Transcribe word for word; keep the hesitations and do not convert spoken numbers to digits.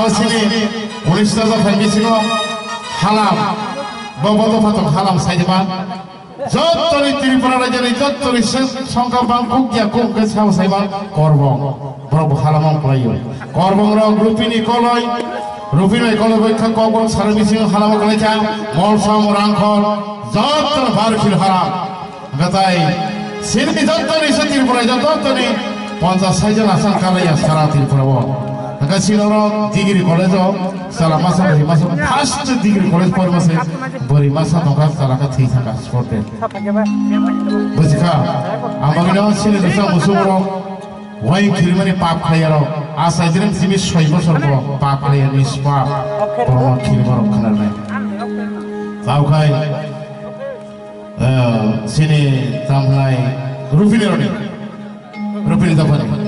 Sini unis ta dopha bisingo halam, bobo dopha tong halam saidima. Jottoni Tripura rajyoni jottoni songkha bangkuk ya kuk ke sao saiba korbong. Borok bo halamo kwlaio. Korbong rok rupini koloi, rupini koloi bai kha kokbok sara bisingo halamo kwlaikha. Molsom rangkhol jottoni bar kilo halam. Gatai sini jottoni se Tripura jottoni ponchas sai jon asang kalaiya sara Tripura o. Hingke sinoro degree college o chwla masa bwrwi masa first degree college pori masa bwrwi masa tongkha chwla khe thwi thangkha sport day. Bujikha, ang bagwino sini rwchap musukrok wai khirimani pap khlaiyarok asai direm simi soi bosor bo pap khlaiyani spa borok khirimarok khnarnai. Taukhai, eh, sini tamhlai rupini roni, rupini dophani.